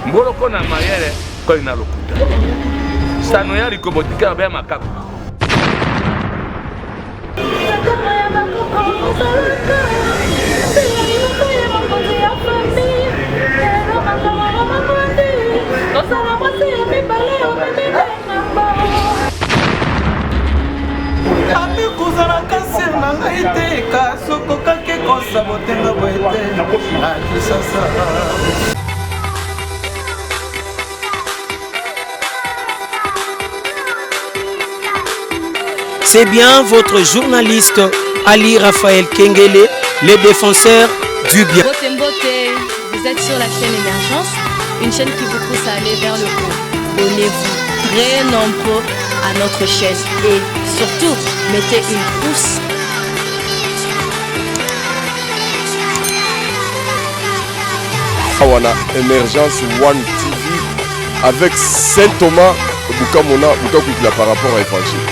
Mboloko na mayele koi na lokuta. Sano ya likobo tika ya makaku. Ata kozalaka ser na ngai te kasi okokaki kosabotenga boye te na kisasa. C'est bien votre journaliste Ali Raphaël Kengele, le défenseur du bien. Mbote Mbote, vous êtes sur la chaîne Émergence, une chaîne qui vous pousse à aller vers le haut. Abonnez-vous très nombreux à notre chaîne et surtout, mettez une pouce. Awa na Emergence One TV avec Saint Thomas Bukamona Bukakwikila par rapport à évangile.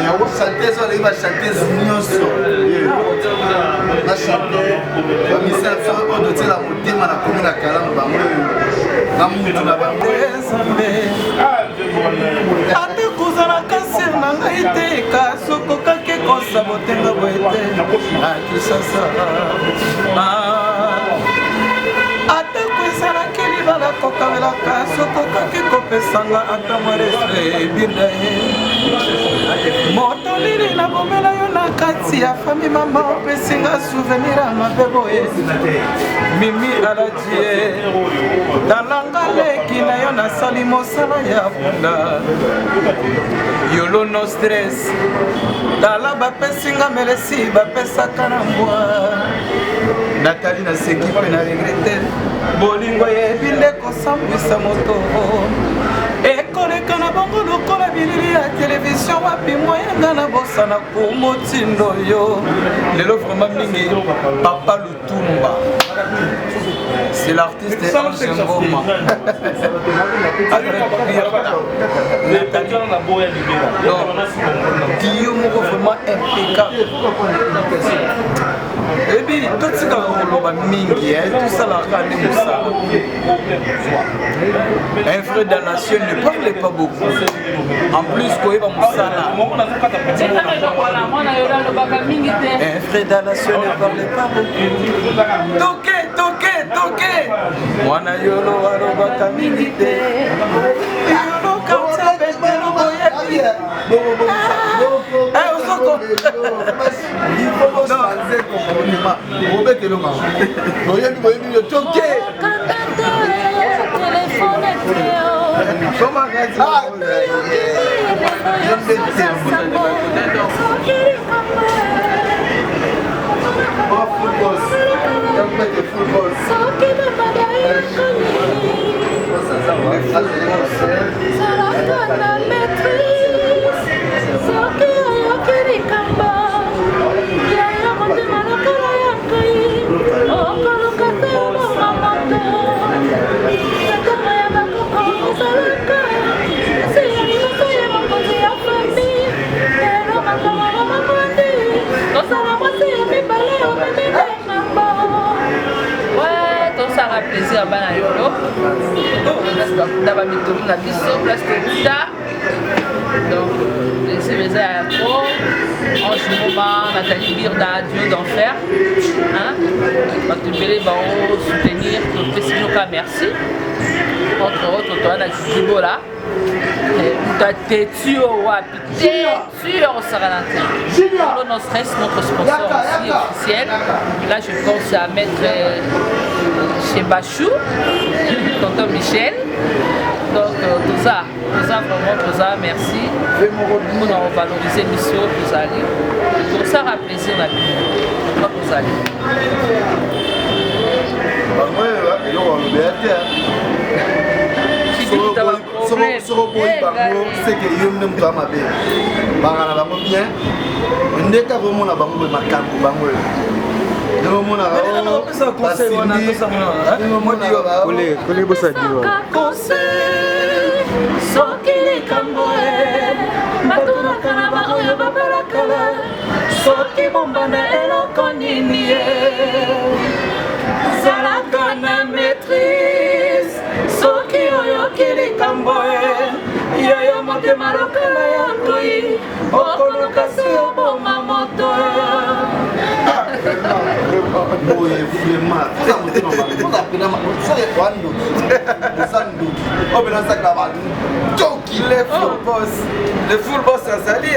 Yango chanteuse oyo aleki bachanteuse nyonso na chante bamisala biso oyo totiela motema na komi na kalamu bango oyo na mutu na bango. Ata kozalaka ser na ngai te kasi okokaki kosabotenga boye te na kisasa. Atako ezalaki libala kokabelaka, sokokaki kopesanga ata mwa respect birda ye. Moto nini nabomela yo na kati ya fami mama, opesinga souvenir ya mabe boye. Mimi aladie talanga leki na yo, nasali mosala ya punda yolo no stress. Tala bapesinga melesi bapesaka na mbwa. Natali naseki mpe na regrete. Bolingo eyebi nde kosambwisa moto, ekoleka na bongo lokola bilili ya televizio. Wapi moyenga na bosana komotindo yo lelo vraiment mingi. Papa Lutumba, c'est l'artiste Ange Ngoma avec Birta Nathalie. Donc dio moko vraiment impeccable. Ebi totikaka koloba mingi, tosalaka nde mosala. Un vrai dans nation ne parle pas beaucoup. En plus koyeba mosala. Un vrai dans nation ne parle pas beaucoup. Toke toke toke, mwana yolo alobaka mingi te. Yolo quartier betelo boyebi. Osoko. Il faut bochanger comportement. Obetelo mama, boyebi boyebi yo toke. Zalaka na maîtrise soki oyoki likambo yaya motema lokola ya nkai, okoluka te oboma moto. Ntango ya bakoko ezalaka se ya liboso ya mokonzi ya fami. Lelo makambo mamakondi tosala mwasi ya mibale omemi ngambo. Tosala plaisir ya bana yolo na bamitoki na biso place tokuta. Donc plaisir eza ya trop. Ange Ngoma, Nathalie Birda, duo d'enfer, bato ebele bao soutenir, topesi bino ka merci. Entre autres toza na Jibola, moto atetu oyo wapi tetu akosakana te. Junior No Stress, notre sponsor aussi officiel. Là je pense à mettre Chez Bachou, tonton Michel. Donc euh, toza, toza vraiment toza, merci. Mpona kovaloriser biso tozali. Tosala plaisir na bino. Toza tozali. Bango eloko balobela te. Soki oboyi bango seke yo nde moto ya mabe. Baka na bango bien. Nde kaka omona bango boye makambo bango oyo. Ndenge omonaka Soki likambo e batunaka na baoyo babalakala soki bombana eloko nini ye zalaka na maîtrise soki oyoki likambo e yoyo motema lokola ya nkoi okoluka se oboma moto. Boye vraiment oza motema mabe, oza pena soki oa ndoki, oza ndoki oyo pena osakela bandoki. Le full boss, le full boss azali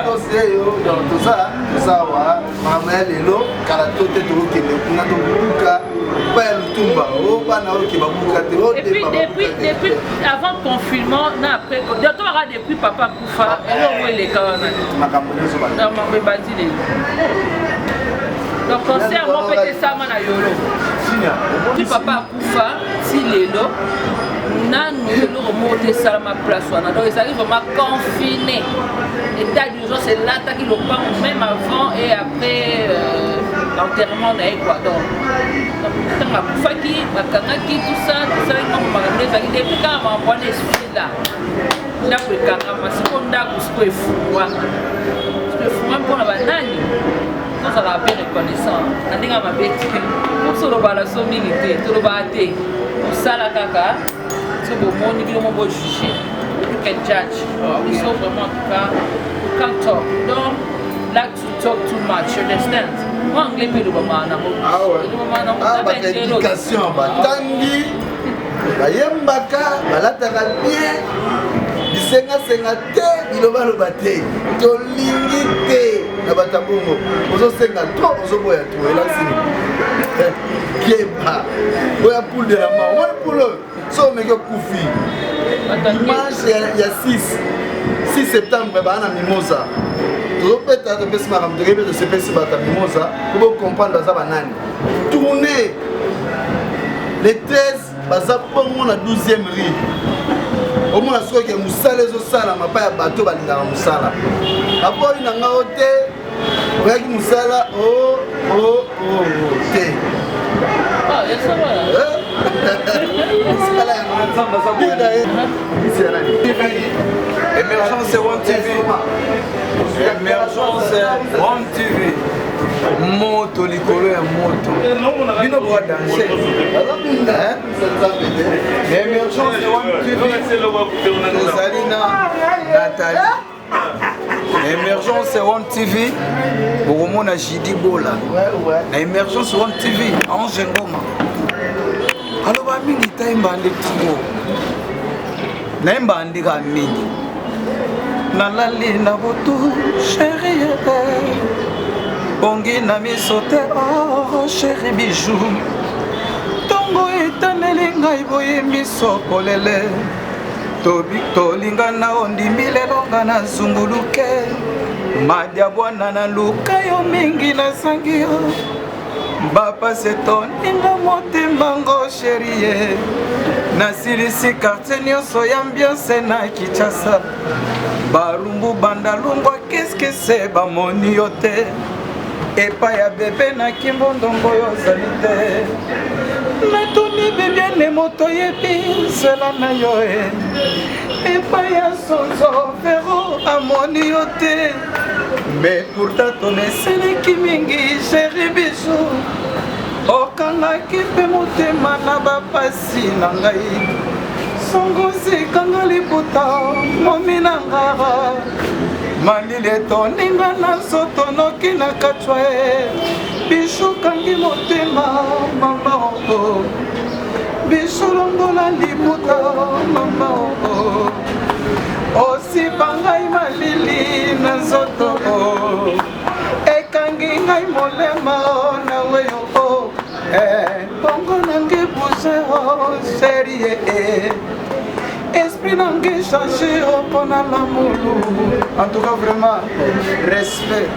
boss eyo. Donc toza awa, makambo ya lelo kala to te, tokokende kuna tobuka pa ya lutumba o bana oyo ke babuka te. Et puis depuis avant confinement na après, donc tobaka depuis papa kufa, eloko eleka wana. Makambo nyonso. Makambo ebandi lelo. Donc concert moko mpe te esama na Yolo ti papa akufa ti lelo, nanu eloko moko te esalama place wana. Donc ezalaki vraiment confiné, état d'urgence elataki lopango même avant et après l'enterrement na ye quoi. Donc ntango akufaki bakangaki tout ça, tosalaki mambo, makambo ezalaki depuis kaka makambo wana esila, ndako ekangama. Sikoyo ndako sikoyo efungwama, sikoyo efungwami mpona banani? Tozalaka mpe reconnaissant na ndenge ya mabe te. Moso olobala so mingi te, tolobaka te, mosala kaka. So bomoni bino mo bojuge, you can judge biso vraiment. En tout cas, we can't talk, we don't like to talk too much, you understand? Mo anglais mpe elobamaka nango, elobamaka nango. Bato éducation, batangi, bayembaka, balataka bien, bisengasenga te, bilobaloba te, tolingi te na bato ya bongo. Ozosenga trop, ozoboya trop, elakisi keba oya poule de la mort. Omoni poule oyo, so omeki okufi. Dimanche ya 6 septembre baa na Mimosa, tozopeta, topesi makambo, tokebi mpe tosepesi bato ya Mimosa po bocomprendre baza banani. Tourne le 13, baza bongo na 12e rue. Omona soki mosala ezosalama pa ya bato balingaka mosala. Aboyi na ngao te, oyaki mosala o o o te. Mosala yango. Émergence One TV, Émergence One TV, moto likolo ya moto, bino boa danger. Émergence One TV, tozali na Nathalie. Émergence One TV, bokomona Jidi Bola na Émergence One TV. Ange Ngoma aloba mingi, tayemba nde tingo nayemba nde kaka mingi. Nalali na butu, chéri, bongi na miso te, oh chéri bijou, ntongo etaneli ngai boye, miso polele, tolingana, ondimi lelo nga nazunguluke madia bwana, naluka yo mingi, nasangi yo, bapasi etoninga motema ngo chérie, nasilisi quartier nyonso ya ambiance na Kinshasa, Barumbu, Bandalungwa, keskese bamoni yo te, epai ya bebe na Kimbondongo oyo ozali te. Natuni Bibiane, moto yebi nzela na yo e, epai ya Sonzo Vero amoni yo te, mais pourtant tomeseleki mingi. Chéri bijou, okangaki mpe motema na bapasi na ngai, songozi kanga liputa momi na ngara, malili etoninga na nzoto noki na katwa e, bijou kangi motema mama oo, bijou longola liputa mama oo, osiba ngai malili na nzoto ekangi ngai molema na weyo o. echange o serie esprit nanga echange o mpona lamulu. En tout cas, vraiment respect,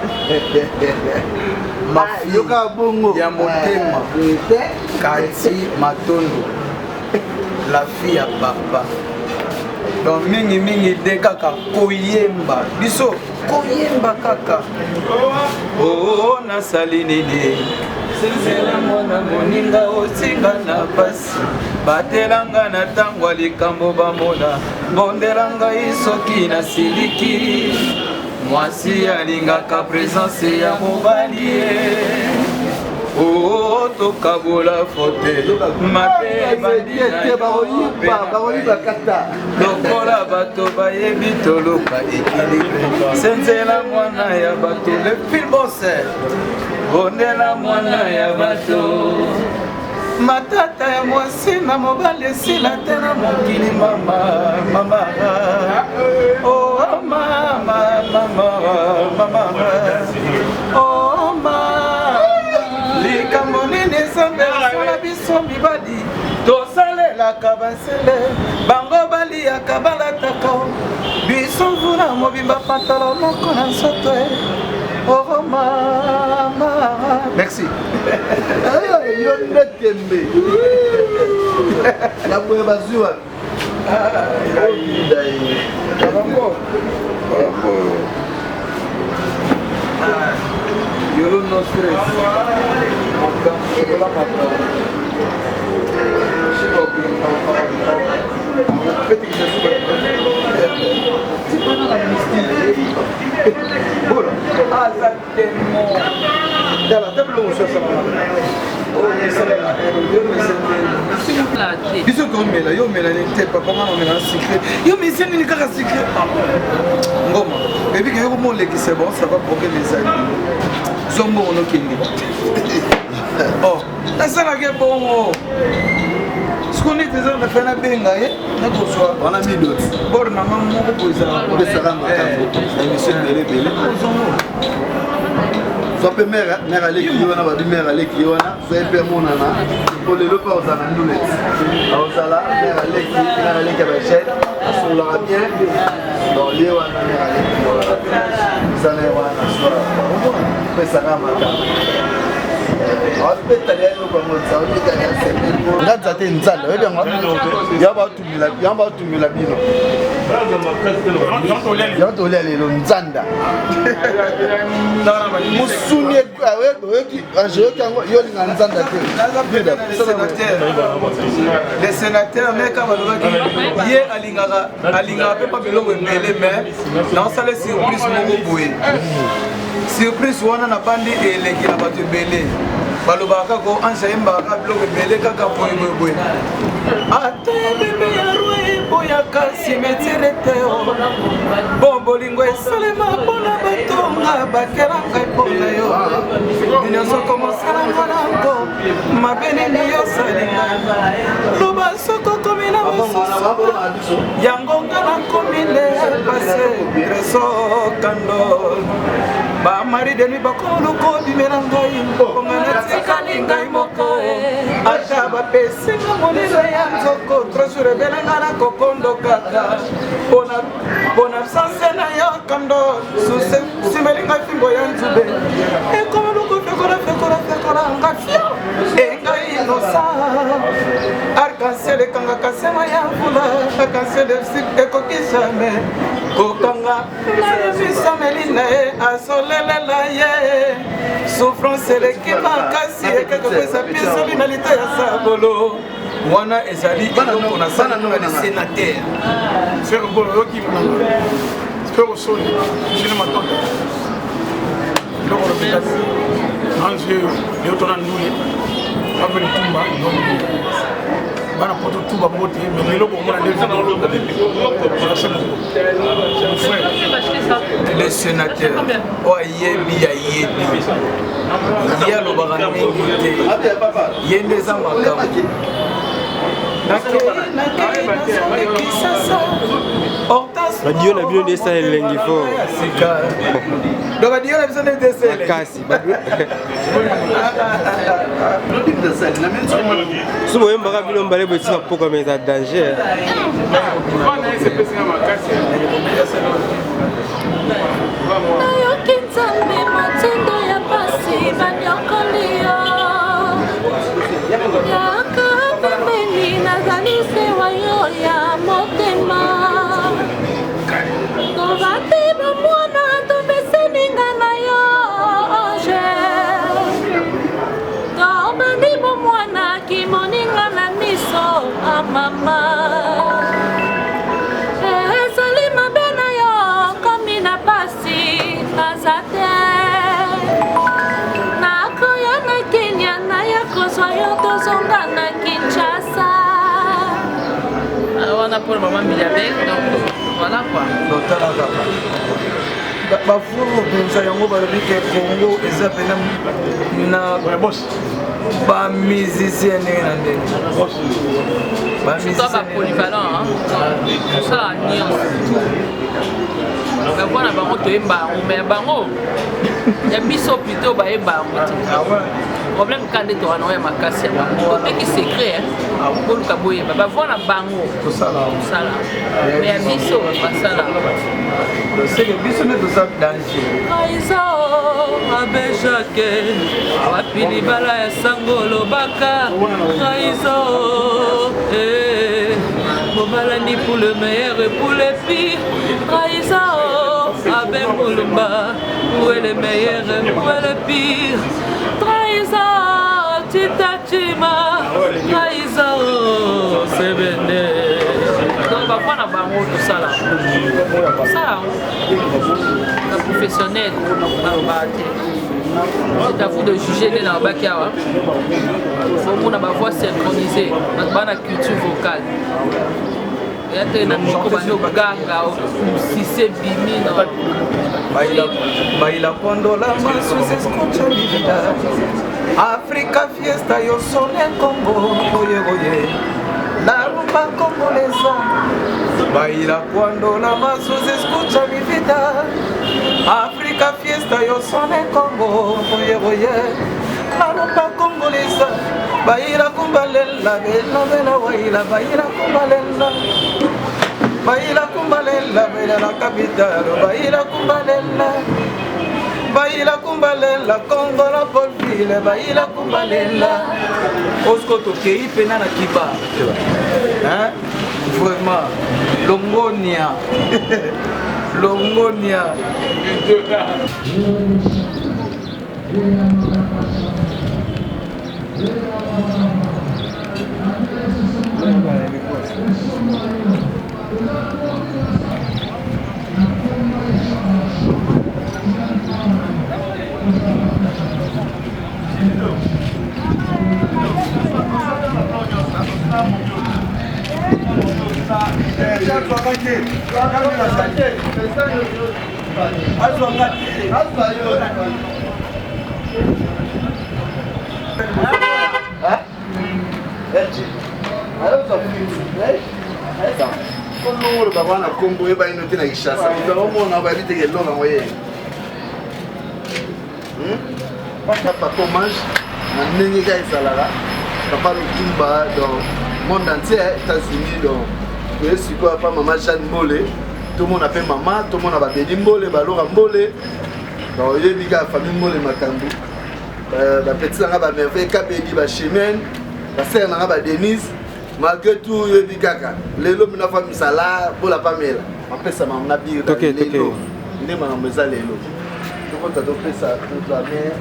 ma fille. Yoka bongo. Ya motema, Kati Matondo, la fille ya papa. Donc mingimingi de kaka koyemba, biso koyemba kaka. Oo, nasali nini? Senzela mwana moninga, osinga na pasi, batelanga na ntango ya likambo, bamona bondela ngai soki nasiliki. Mwasi alingaka présence ya mobali ye. Oo, tokabola fote mabe ebandi na yo. Bakoyiba, bakoyiba kata. Lokola bato bayebi, toluka équilibre. Senzela mwana ya bato, le filbose, bondela mwana ya bato. Matata ya mwasi na mobali esila te na mokili. Mama, mama, oh mama, mama, mama, oh mama, likambo nini Nzambe asala biso mibali? Tosalelaka basele, bango baliaka, balataka, biso mvula mobimba pantalo moko na nzoto. Oh mama, merci. Yo nde tembe ya boye, bazwi wapi? Obida ye. Makambo yolo, no stress, makambo lokola makambo. Aza temo, tala te, biloko mosusu asalaka oyo, biso tomela, yo omela nini te? Papa, nga omela na sucré, yo mesi nini? Kaka sucré. Ngoma ebiki yo komo olekisa. Bon, ça va, problème ezali, zwa mbongo nokende. Oh, nasalaka bongo siko neti eza na fe, nabenga ye, nakozwa wana midot bor nanga moko boye ezala. Opesaka makambo na émission ebele ebele. Zwa mpe mare, mare aleki ye wana, babi mare aleki ye wana, zwa ye mpe amonana po lelo mpe akozala na ndulet, akozala mare aleki, mare aleki ya bachaine, asololaka bien. Donc ye wana mare aleki eza na ye wana, soir opesaka makambo, abetali eloko yango, obetali ya semaine nga nza te. Nzala oyebi yango, yango batumela bino, yango tolia lelo. Nzanda mosuni oyoki, oyoki yango, yo olinga nzanda te. Le sénateur meka balobaki ye alingaka, alingaka mpe pa biloko ebele, mais naosala surprise moko boye. Surprise wana nabandi eleki na bato ebele, balobaka kaka Ange ayembaka kaka biloko ebele, kaka boye boye boye. Ata ebembe ya roi eboyaka cimetière te. Bon, bolingo esalema mpona batonga, bakela ngai mpona yo. Nyonso komosalanga nango mabe nini yosali ngai? Loba soko okomi na mosusu, yango nga nakomi le passé. Trésor Kandol, bamari de nuit bakoluka obimela ngai, mponga natikali ngai moko. Ata bapesinga molilo ya nzoko, 3 jours ebelenga na kokondo kaka mpona absence na yo. Kando suse simbeli ngai fimbo ya nzube, ekoma loko fekola fekola fekola nga fio engai inosa. Arc-en-ciel ekangaka sema ya mvula, arc-en-ciel ekoki jamais kokanga nayebisameli na ye, azolelela ye. Souffrance eleki makasi, ekeke kopesa pisoli na lito ya sabolo. Wana ezali eloko nasala na sénateur. Frère Golo, oyoki frère Osoni Jine Matonda, eloko lobetami ange oyo leo tona ndule ave litumba. Donc bana poto tu bambote, mais lelo bomona nde merci beaucoup, mon frère. Le sénateur oyo ayebi, ayebi ye, alobaka mingi te, ye nde eza makambo. Nakei, nakei, nazongi Kisasa, Hortense. Badio na bino nde esala elengi fo. Sika. Donc badio na biso nde esala elengi. Makasi. So boyembaka bino mbale boye tina mpoka mais eza danger. Nayoki Nzambe motindo ya pasi banyokoli yo yaka pembeni nazali sewa yo ya motema tobati bomwana tomeseninga na yo ange tobandi bomwana kimoninga na miso amama ezali mabe na yo komi na pasi naza te nakoya na kenya naya kozwa yo tozonga na kinshasa wana mpona mama mbiliabel donc voilà quoi totala kaka bafulu mpenza yango balobi ke congo eza mpena na bamusicien ndenge na ndenge bapolyvalent tosala nyonso bavoi na bango toyemba yango me ya bango ya biso plutôt bayemba yango te problème ka nde towana oyo ya makasi ya bango toteki secret boluka boyeba bavoi na bango tosala me ya biso basala seke biso nde toza danger aizo abe jacke wapi libala ya sango olobaka aizo eh, bobalani pour le meilleur et pour le pire aizo abe mulumba où est le meilleur et où est le pire trahison titachima trahison sebende donc bafana na bango tosala tosala yango na professionnel balobaka te c'est à vous de juger nde nalobaki awa omona bavoix synchronisé bato baa na culture vocale ya te na micro bandi oganga sise bimi no Baila cuando la masus escucha mi vida. Africa fiesta, yo soy el Congo, oye, oye. La rumba congolesa. Baila cuando la masus escucha mi vida. Africa fiesta, yo soy el Congo, oye, oye. La rumba congolesa. Baila kumbalela, bela, bela, baila, baila kumbalela. Baila kumbalela, baila la capitale, baila kumbalela. Baila kumbalela, Congo la Polville, baila kumbalela. Osko tokei pena na kiba. Hein? Vraiment, Longonia. Longonia. Olobaka wana nkombo oyeba ino te na Kinshasa omona bayebi te elonga yango ye papa hommage na ndenge kaka ezalaka papa lutumba donc monde entier États-Unis donc toye sikoyo pa mama Jeanne Mbole tomona mpe mama tomona babedi Mbole balora Mbole donc oyebi kaka famille Mbole makambo bapeti na nga bamerveille kabedi bachimene basere na nga badenise malgré tout oyebi kaka lelo mina fa misala bola pamela bapesa mama na bire lelo nde makambo eza lelo tokota topesa tozame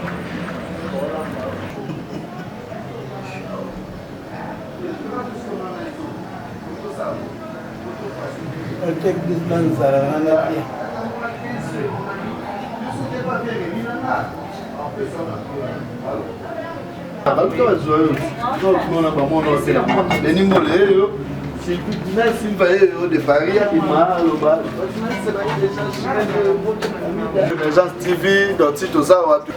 baluka bazwa yo mona bamona osela deni mbole yeyo na silva yeyo de paris abima aloba emergence tv donc toza wapi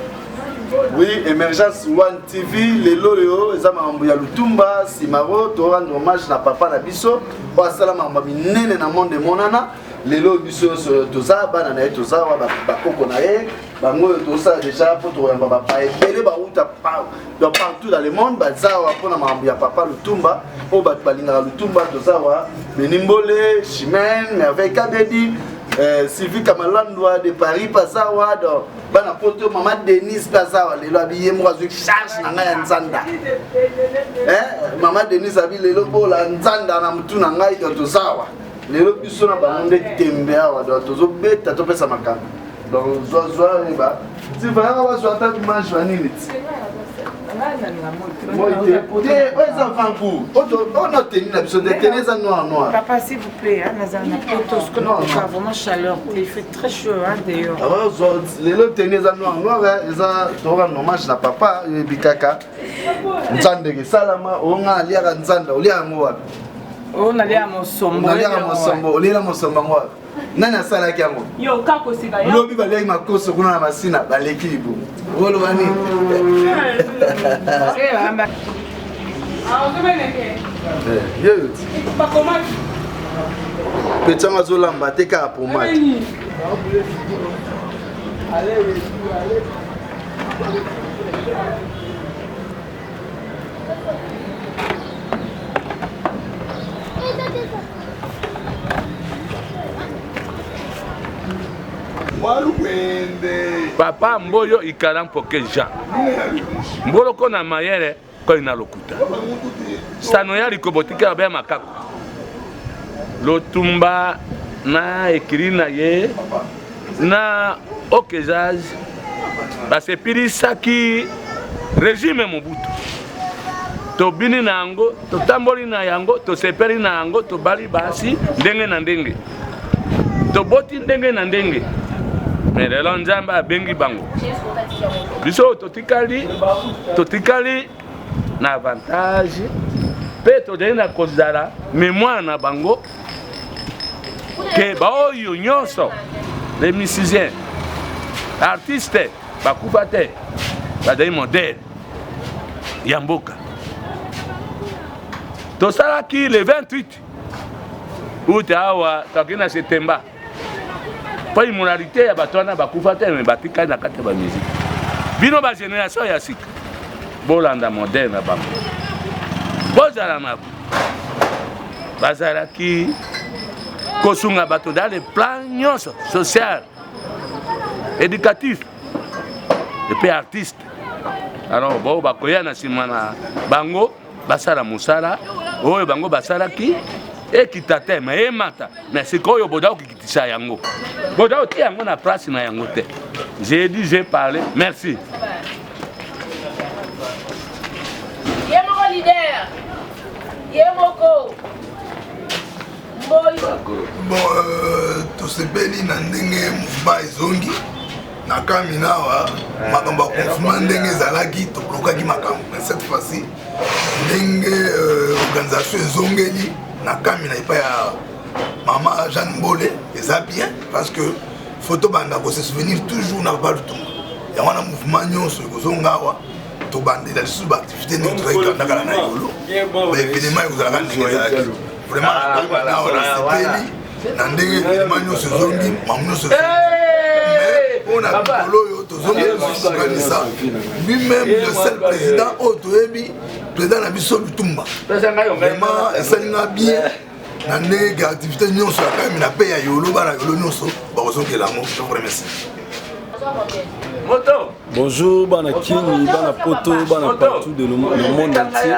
oui emergence one tv lelo oyo eza makambo ya lutumba simaro to rendre hommage na papa na biso oyo asala makambo minene na monde emonana. Lelo biso nyonso toza bana na ye, toza awa bakoko na ye, bango oyo tozosala deja mpo tokoyamba bapaya ebele bauta partout dans le monde, baza awa mpona makambo ya papa Lutumba, oyo bato balingaka Lutumba. Toza awa Beni Mbole, Chimène, Merveille Kabedi, Sylvie Kamalandwa de Paris baza awa, donc bana poto, mama Denise mpe aza awa lelo, abi ye moko azwi charge na ngai ya nzanda. Mama Denise abi lelo bola nzanda na motu na ngai, donc toza awa lelo biso na bango nde tembe awa, donc tozobeta topesa makambo, donc zwa zwa yeba tivayaka bazwa ata dimanche banini ti moi te te, oyo eza vancour oyo na teni na biso te, teni eza noir noir. Papa, s'il vous plaît, hein, naza na poto, ce qu'on a vraiment chaleur, il fait très chaud hein, d'ailleurs. Alors, lelo teni eza noir noir, eza toka hommage na papa, oyebi kaka nzandeke esalama oyo nga aliaka nzanda, oliaka yango wapi? Oyo naliaka mosombo. Naliaka mosombo, oliela mosombo yango wapi? Nani asalaki yango? Yo kaka oseka yo. Lobi baliaki makoso kuna na masina, baleki libumu, oloba nini? Yeyo ti petango azolamba te kaka pomade. Papa Mboyo ikala mpoke Jean mboloko na mayele koi na lokuta sano ya likobo tikala baya makako Lotumba na ekiri na ye na Okezaz basepilisaki regime Mobutu. Tobini na yango, totamboli na yango, tosepeli na yango, tobali basi ndenge na ndenge, toboti ndenge na ndenge. Me lelo Nzambe abengi bango, biso totikali, totikali na avantage mpe tozali na kozala memoire na bango ke baoyo nyonso les musiciens artistes bakufa te, bazali modèle ya mboka. Tosalaki le 28 août awa, toakei na Setemba mpo immoralité ya bato wana bakufa te, me batikali na kati ya bamusike. Bino bagénération ya sika, bolanda modèle na bango, bozala na bazalaki kosunga bato dans le plan nyonso, social, éducatif et puis artiste. Alors bao bakoya na nsima na bango basala mosala oyo bango basalaki ekita te, me emata. Me sikoyo boza kokitisa yango, boza kotia yango na place na yango te. J'ai dit, j'ai parlé, merci. Ye moko leader, ye moko Mboyo. Bon, tosepeli na ndenge mouvement ezongi na Kamina awa. Makambo ya confinement ndenge ezalaki, toblokaki makambo, mais cette fois-ci ndenge organisation ezongeli na Kamina epai ya mama Jeanne Mbole, eza bien, parce que faut tobanda kose souvenir toujours na papa Lutumba. Yango wana mouvement nyonso ekozonga awa, tobandela lisusu baactivité ndenge tozalaki kandakala na Yolo, baévénement ekozalaka ndenge ezalaki. Vraiment na awa nasepeli na ndenge événement nyonso ezongi, mamu nyonso ezongi. Mais mpona mikolo oyo tozongi lisusu kokanisa lui-même, le seul président oyo toyebi, président na biso Lutumba. Vraiment esali nga bien na ndenge activité nyonso ya Kamina mpe ya Yolo, bana Yolo nyonso bakozongela yango. Je vous remercie. Moto. Bonjour bana Kini, bana Poto, bana partout de le monde entier.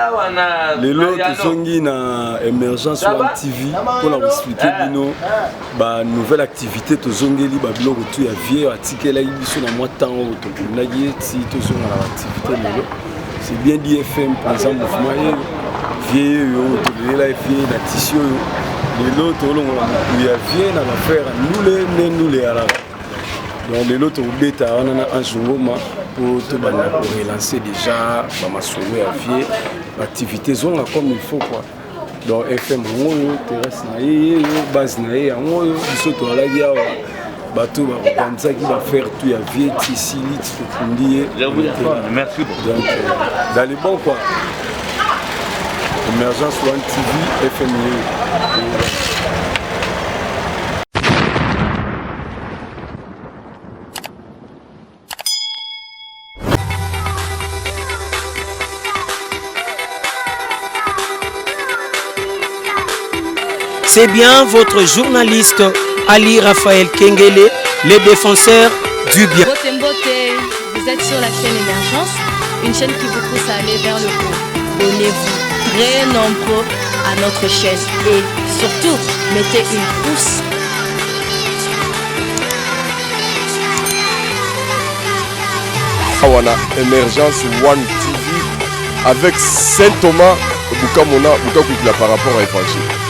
Lelo tozongi na Emergence One TV mpona koexplike bino ba nouvelle activité tozongeli, ba biloko tu ya vie atikelaki biso na mwa ntango oyo tokundaki ye ti tozonga na baactivité lelo. C'est bien dit FM président mouvement yeyo vie oyo tolelela vie na tisi oyo lelo tolongola motu ya vie na bafrère ya ndule nde ndule yalaka. Donc lelo tokobeta wana na Ange Ngoma mpo tobanda korelancer déjà bamasolo ya vie, baactivité ezonga comme il faut quoi. Donc FM yango oyo, terrasse na ye yeyo, base na ye yango oyo. Biso toalaki awa bato baorganisaki bafaire tout ya vie ti esili ti tokundi ye. Merci beaucoup. Donc dans le bon quoi, Emergence One TV FM yeyo. C'est bien votre journaliste Ali Raphaël Kengele, le défenseur du bien. Mbote Mbote, vous êtes sur la chaîne Émergence, une chaîne qui vous pousse à aller vers le haut. Abonnez-vous très nombreux à notre chaîne et surtout, mettez une pouce. Awa na Emergence One TV avec Saint Thomas Bukamona Bukakwikila par rapport à évangile.